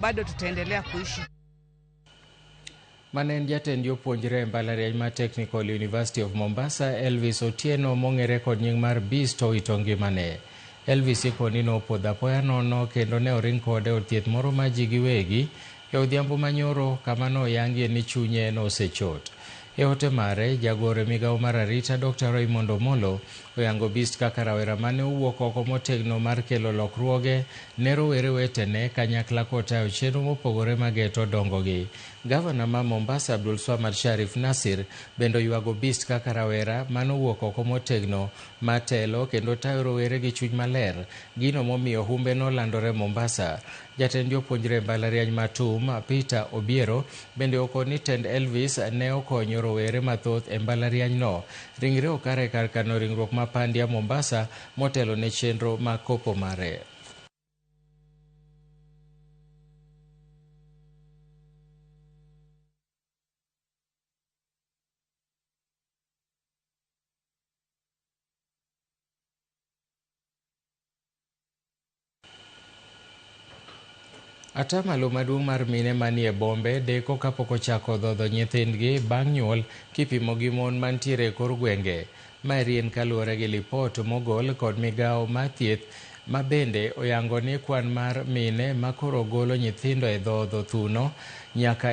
Bado tutaendelea kuishi. Mane en jatend jopuonjre e mbalariany mar Technical University of Mombasa, Elvis Otieno mong'ere kod nying mar Beast owito ngimane. Elvis ikoni nopodho apoya nono kendo ne oring kode e od thieth moro ma ji giwegi e odhiambo manyoro kama noyangie ni chunye nosechot. E ote mare, jagoro e migawo mar arita Dr. Raymond Omolo oyango Beast kaka rawera mane owuok oko motegno mar kelo lokruoge ne rowere wetene kanyakla kotayo chenro mopogore mageto dongogi. Gavana ma Mombasa Abdulswamad Sharif Nasir bende oywago Beast kaka rawera manowuok oko motegno matelo kendo tayo rowere gi chuny maler, gino momiyo humbe nolandore Mombasa. Jatend jopuonjre e mbalariany ma TUM, Peter Obiero, bende okoni tend Elvis ne okonyo rowere mathoth e mbalarianyno. Ringre okare kar kano ringruok ma Pandia Mombasa motelo ne chenro ma kopo mare. Atamalo maduong' mar mine manie bombe deko kapok ochako dhodho nyithindgi bang' nyuol kipimo gi mon mantiere e kor gwenge. Maeri en kaluwore gi lipot mogol kod migawo mar thieth ma bende oyango ni kwan mar mine makoro golo nyithindo e dhodho thuno nyaka e